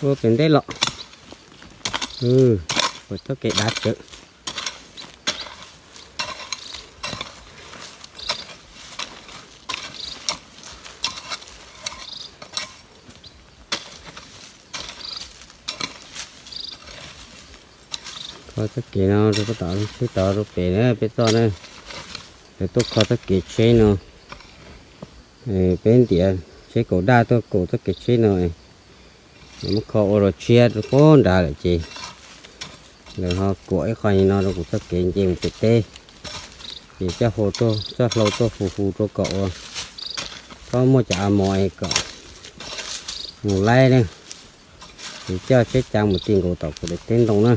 Ua pem ntej los, ua txoj kev dav tsawv. Kho txoj kev no rau puag tom tsheb tod rau pem na peb txoj na. Lawv tuaj kho txoj kev tsheb no, peb ntiav tsheb kaum daj tuaj kaum txoj kev tsheb no. Lawv muab kho ua los tshiab rau puag nrad lawm ces lawv ho kuam ib qho no rau kuv txoj kev nce mus pem teb. Ces coj hlau tuaj, coj hlau tuaj hu hu rau kom ua, txhob muaj cov a mos es kom mus laib na. Ces coj tsheb cav mus ti nkaus tom kuv daim teb ntoo na.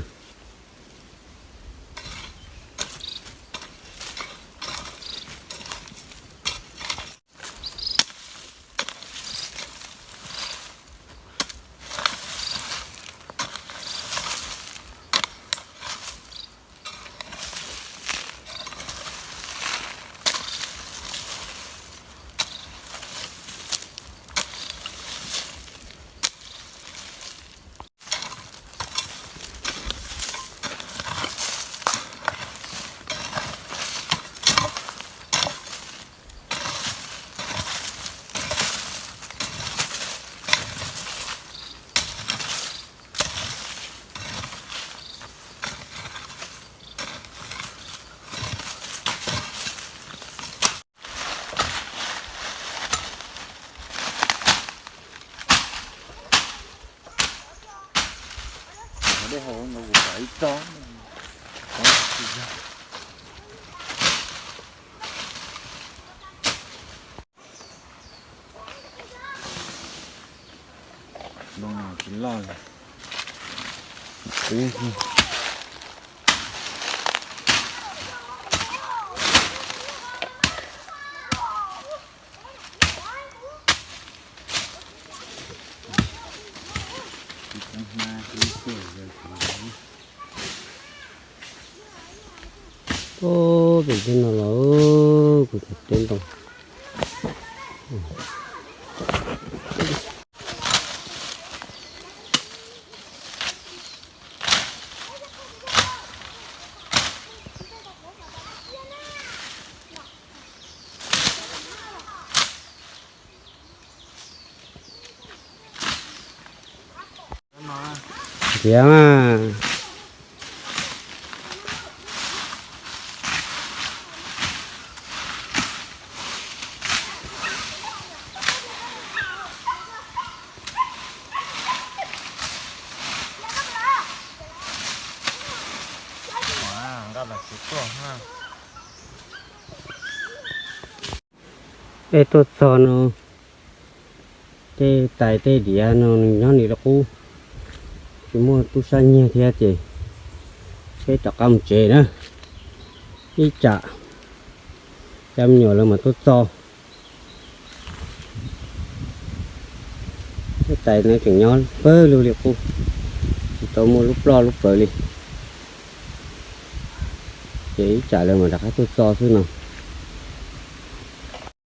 Pem teb no los kuv cov teb ntoo. Tiav mas. Peb tuaj txog no, tej tais tej diav no nws nyob nim li qub, tsis muaj tub sab nyiag thiab ces peb rov qab mus tsev na. Ib tsam cov me nyuam lawv mam tuaj txog. Tej tais no tseem nyob pawg lug li qub, tsis tau muaj lub ploj lub plawv li. Ces ib tsam lawv mam rov qab tuaj txog xwb no.